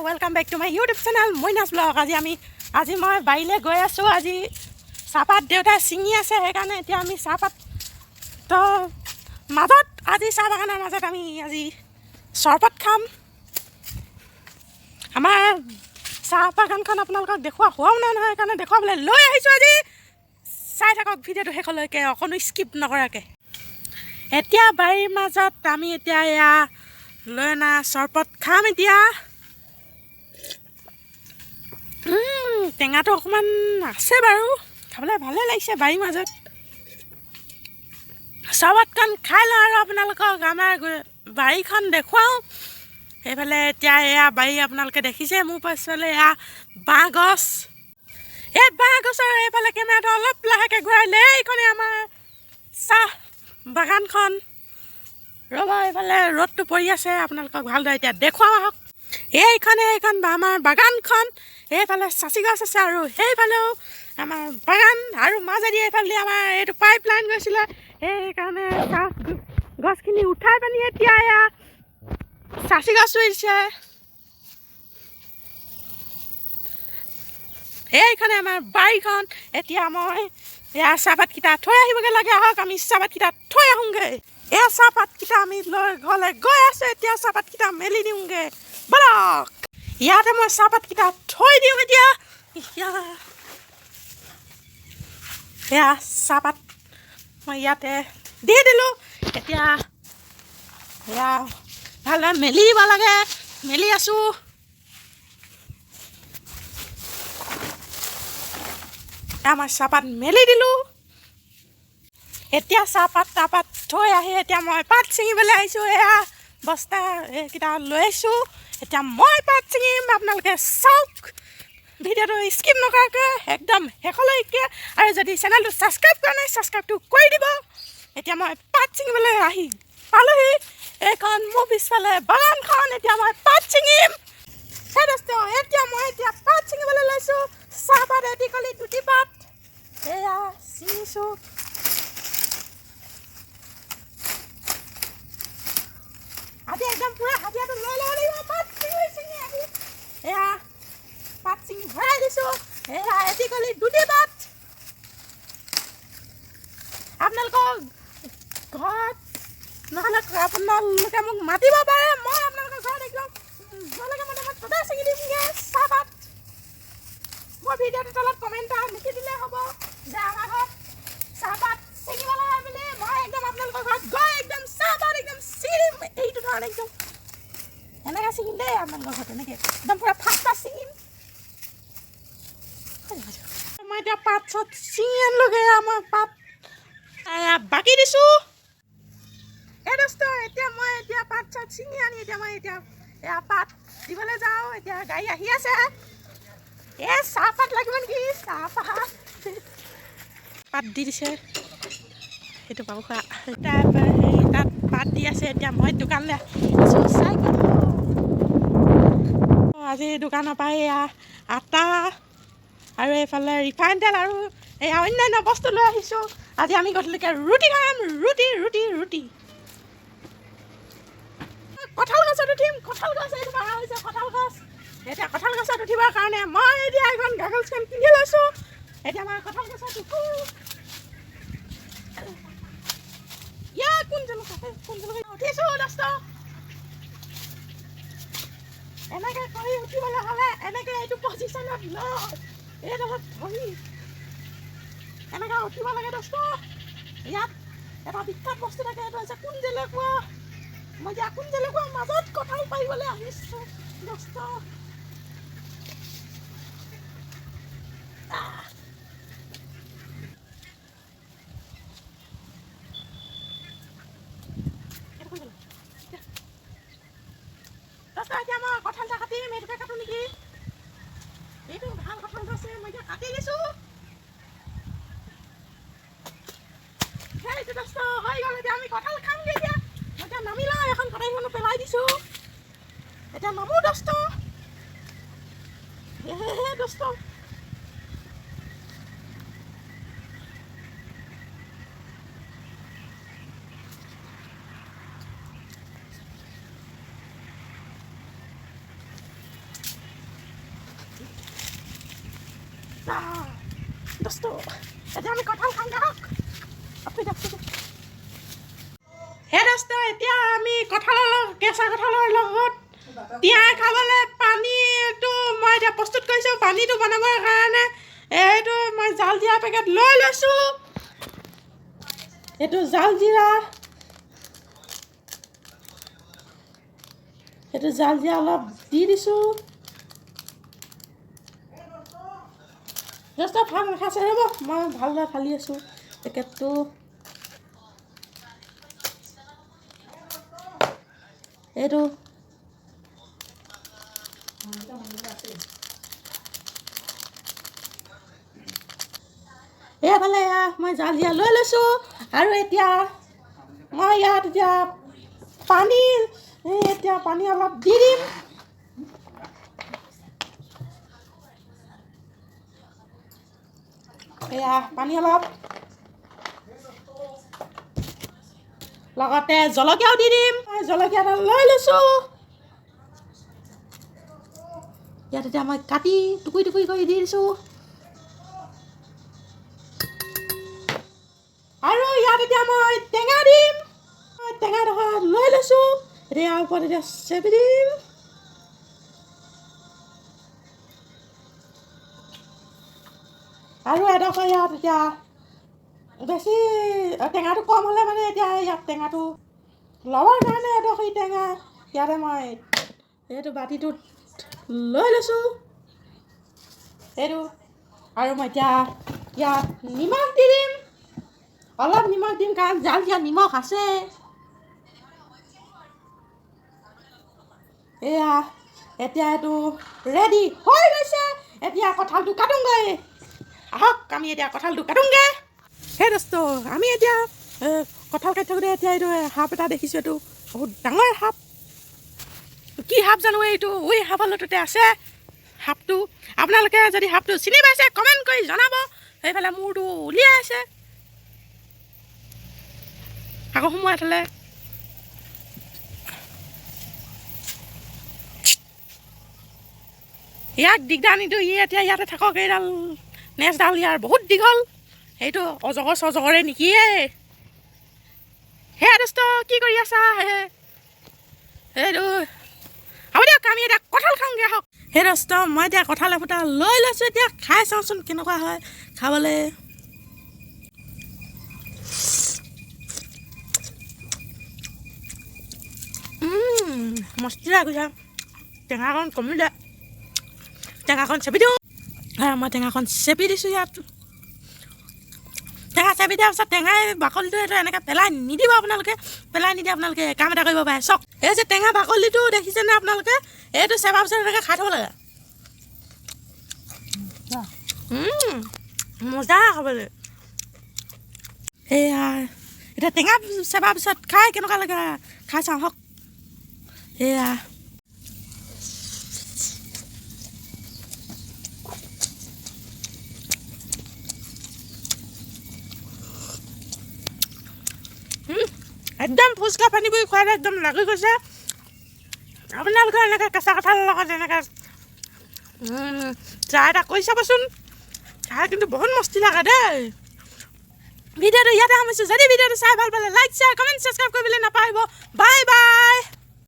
Welcome back to my YouTube channel Moinas blog. আজি মই বাৰীলৈ গৈ আছোঁ। আজি চাহপাত দেউতাই ছিঙি আছে, সেইকাৰণে এতিয়া আমি চাহপাত তো মাজত, আজি চাহ বাগানৰ মাজত আমি আজি চৰবত খাম। আমাৰ চাহ বাগানখন আপোনালোকক দেখুওৱা হোৱাও নাই নহয়, সেইকাৰণে দেখুৱাবলৈ লৈ আহিছোঁ আজি। চাই থাকক ভিডিঅ'টো শেষলৈকে, অকণো স্কিপ নকৰাকৈ। এতিয়া বাৰীৰ মাজত আমি এতিয়া এয়া লৈ অনা চৰবত খাম। এতিয়া টেঙাটো অকণমান আছে বাৰু, খাবলৈ ভালে লাগিছে। বাৰীৰ মাজত চৰবতকণ খাই লওঁ আৰু আপোনালোকক আমাৰ বাৰীখন দেখুৱাওঁ। সেইফালে এতিয়া এয়া বাৰী আপোনালোকে দেখিছে, মোৰ পাছফালে এয়া বাঁহ গছ। এই বাঁহ গছৰ এইফালে কেমেৰাটো অলপ লাহেকৈ ঘূৰাই লৈ এইখনে আমাৰ চাহ বাগানখন। ৰ'ব, এইফালে ৰ'দটো পৰি আছে, আপোনালোকক ভালদৰে এতিয়া দেখুৱাওঁ আহক। এইখনে এইখন আমাৰ বাগানখন, এইফালে চাচি গছ আছে আৰু সেইফালেও আমাৰ বাগান, আৰু মাজেদি এইফালেদি আমাৰ এইটো পাইপ লাইন গৈছিলে, সেইকাৰণে চাহ গছখিনি উঠাই পানি এতিয়া এয়া চাচি গছ ৰুইছে। এইখনে আমাৰ বাৰীখন। এতিয়া মই এয়া চাহপাতকেইটা থৈ আহিবগৈ লাগে। আহক আমি চাহপাতকেইটা থৈ আহোঁগৈ। এয়া চাহপাতকেইটা আমি লৈ ঘৰলৈ গৈ আছোঁ। এতিয়া চাহপাতকেইটা মেলি দিওঁগৈ, ব'লক। ইয়াতে মই চাহপাতকেইটা থৈ দিওঁ এতিয়া। এয়া চাহপাত মই ইয়াতে দি দিলোঁ। এতিয়া এয়া ভালদৰে মেলি দিব লাগে, মেলি আছোঁ। মই চাহপাত মেলি দিলোঁ। এতিয়া চাহপাত তাহপাত থৈ আহি এতিয়া মই পাত ছিঙিবলৈ আহিছোঁ। এয়া বস্তা এইকেইটা লৈ আহিছোঁ, এতিয়া মই পাত ছিঙিম। আপোনালোকে চাওক ভিডিঅ'টো স্কিপ নকৰাকৈ একদম শেষলৈকে। আৰু যদি চেনেলটো ছাবস্ক্ৰাইব কৰা নাই, ছাবস্ক্ৰাইবটো কৰি দিব। এতিয়া মই পাত ছিঙিবলৈ আহি পালোহি। এইখন মোৰ পিছফালে বাগানখন। এতিয়া মই পাত ছিঙিম। সেই দোস্ত, এতিয়া মই এতিয়া পাত ছিঙিবলৈ লৈছোঁ। চাহপাত এটি কলি দুটি পাত এয়া ছিঙিছোঁ। আজি একদম পূৰা হাজিৰাটো লৈ ল'ব লাগিব। পাত ছিঙি ছিঙি আজি এয়া পাত ছিঙি ভৰাই দিছোঁ। এয়া এটি কলি দুটি পাত। আপোনালোকৰ ঘৰত নহ'লে আপোনালোকে মোক মাতিব পাৰে, মই আপোনালোকৰ ঘৰত একদম য'লৈকে মানে মই ততে ছিঙি দিমগৈ চাহপাত। মোৰ ভিডিঅ'টোৰ তলত কমেণ্ট এটা লিখি দিলে হ'ব যে আমাৰ ঘৰত চাহপাত ছিঙিব লাগে বুলি। মই একদম আপোনালোকৰ ঘৰত গৈ একদম চাহপাত একদম ছিঙি দিম। এইটো ধৰণে একদম এনেকৈ ছিঙিম দেই আপোনালোকৰ ঘৰত, এনেকৈ একদম পূৰা ফাষ্ট ফাষ্ট ছিঙিম। মই এতিয়া পাত চাত ছিঙি আনিলোগৈ। মই পাত বাকি দিছোঁ। এই দোস্ত, এতিয়া মই এতিয়া পাত চাত ছিঙি আনি এতিয়া মই এতিয়া এয়া পাত দিবলৈ যাওঁ। এতিয়া গাড়ী আহি আছে। এ চাহপাত লাগিব নেকি? চাহপাত পাত দি দিছে, সেইটো পাব খোৱা। তাৰপৰা হেৰি তাত পাত দি আছে। এতিয়া মই দোকানলৈ আহিছোঁ চাইকেল। আজি দোকানৰ পৰা এয়া আটা আৰু এইফালে ৰিফাইন তেল আৰু এয়া অন্যান্য বস্তু লৈ আহিছোঁ। আজি আমি গধূলিকে ৰুটি খাম। ৰুটি ৰুটি ৰুটি। কঁঠাল গছত উঠিম। কঁঠাল গছ এইটো পাৰা হৈছে কঁঠাল গছ। এতিয়া কঁঠাল গছত উঠিবৰ কাৰণে মই এতিয়া এখন গাগলছখন পিন্ধি লৈছোঁ। এতিয়া মই কঁঠাল গছত উঠোঁ। ইয়া কোন জলকীয়া, কোন জলকীয়া উঠিছোঁ দোস্ত। এনেকৈ কৰি উঠিবলৈ হ'লে এনেকৈ এইটো পজিশ্যনত লৈ এইডালত ধৰি এনেকৈ উঠিব লাগে দোস্ত। ইয়াত এটা বিখ্যাত বস্তু থাকে, এইটো হৈছে কোন জেলেকুৱা। মই এতিয়া কোন জেলেকুৱা মাজত কঁঠাল পাৰিবলৈ আহিছোঁ দোস্ত। এতিয়া মই কঁঠাল এটা কাটিম। এইটোকে কাটো নেকি? এইটো ভাল কঁঠালটো আছে, মই এতিয়া কাটি দিছোঁ। সেইটো দোস্ত হৈ গ'ল। এতিয়া আমি কঁঠাল খামগৈ। এতিয়া মই এতিয়া নামি লওঁ, এখন কটাৰীখনো পেলাই দিছোঁ। এতিয়া নামো দোস্ত। হে দোস্ত, দোস্ত, এতিয়া আমি কঁঠাল খাম আহক। আপুনি দিয়ক। হে দোস্ত, এতিয়া আমি কঁঠালৰ লগত, কেঁচা কঁঠালৰ লগত তিয়াই খাবলৈ পানীটো মই এতিয়া প্ৰস্তুত কৰিছোঁ। পানীটো বনাবৰ কাৰণে এইটো মই জাল জিৰা পেকেট লৈ লৈছোঁ। এইটো জাল জিৰা, এইটো জাল জিৰা অলপ দি দিছোঁ। দোস্ত, ভাল নাখাইছে, ৰ'ব, মই ভালদৰে ফালি আছোঁ পেকেটটো। এইটো এইফালে এয়া মই জাল জিৰা লৈ লৈছোঁ আৰু এতিয়া মই ইয়াত এতিয়া পানী, এতিয়া পানী অলপ দি দিম। এয়া পানী অলপ, লগতে জলকীয়াও দি দিম। মই জলকীয়া এটা লৈ লৈছোঁ। ইয়াত এতিয়া মই কাটি টুকুৰি টুকুৰি কৰি দি দিছোঁ। আৰু ইয়াত এতিয়া মই টেঙা দিম। মই টেঙাডোখৰ লৈ লৈছোঁ। এতিয়া ইয়াৰ ওপৰত এতিয়া চেপি দিম। আৰু এডোখৰ ইয়াত এতিয়া বেছি টেঙাটো কম হ'লে মানে এতিয়া ইয়াত টেঙাটো ল'বৰ কাৰণে এডোখৰ টেঙা ইয়াতে মই এইটো বাতিটোত লৈ লৈছোঁ এইটো। আৰু মই এতিয়া ইয়াত নিমখ দি দিম, অলপ নিমখ দিম, কাৰণ জাল দিয়া নিমখ আছে। এয়া এতিয়া এইটো ৰেডি হৈ গৈছে। এতিয়া কঁঠালটো কাটোগৈ আহক, আমি এতিয়া কঁঠালটো কাটোগৈ। হে দোস্ত, আমি এতিয়া কঁঠাল কাটি থাকোঁতে এতিয়া এইটো সাপ এটা দেখিছোঁ। এইটো বহুত ডাঙৰ সাপ, কি সাপ জানো এইটো। ঐ সাপলটোতে আছে সাপটো। আপোনালোকে যদি সাপটো চিনি পাইছে কমেণ্ট কৰি জনাব। সেইফালে মূৰটো উলিয়াই আছে, আকৌ সোমোৱাই থ'লে। ইয়াক দিগদাৰ নিদিওঁ, ই এতিয়া ইয়াতে থাকক। এইডাল নেজডাল ইয়াৰ বহুত দীঘল, সেইটো অজগৰ চজগৰে নেকি? হে দোস্ত, কি কৰি আছা? হে সেইটো হ'ব দিয়ক, আমি এতিয়া কঁঠাল খাওঁগৈ আহক। হে দোস্ত, মই এতিয়া কঁঠাল এফুটা লৈ লৈছোঁ। এতিয়া খাই চাওঁচোন কেনেকুৱা হয় খাবলৈ। মস্তি লাগিছে। টেঙাকণ কমিলে, টেঙাকণ চেপি দিওঁ। মই টেঙাকণ চেপি দিছোঁ ইয়াত। টেঙা চেপি দিয়াৰ পিছত টেঙাই বাকলিটো এইটো এনেকৈ পেলাই নিদিব আপোনালোকে। পেলাই নিদি আপোনালোকে কাম এটা কৰিব পাৰে। চাওক, এই যে টেঙা বাকলিটো দেখিছেনে আপোনালোকে? এইটো চেপাৰ পিছত এনেকৈ খাই থ'ব লাগে। মজা খাবলৈ। এয়া এতিয়া টেঙা চেপাৰ পিছত খাই কেনেকুৱা লাগে খাই চাওঁ হওক। এয়া একদম ফুচকা পানী পুৰি খোৱাটো একদম লাগি গৈছে। আপোনালোকে এনেকৈ কেঁচা কঁঠালৰ লগত এনেকৈ ট্ৰাই এটা কৰি চাবচোন, খাই কিন্তু বহুত মস্তি লাগে দেই। ভিডিঅ'টো ইয়াতে সামৰিছোঁ। যদি ভিডিঅ'টো চাই ভাল পালে লাইক, শ্বেয়াৰ, কমেণ্ট, ছাবস্ক্ৰাইব কৰিবলৈ নাপাহৰিব। Bye bye.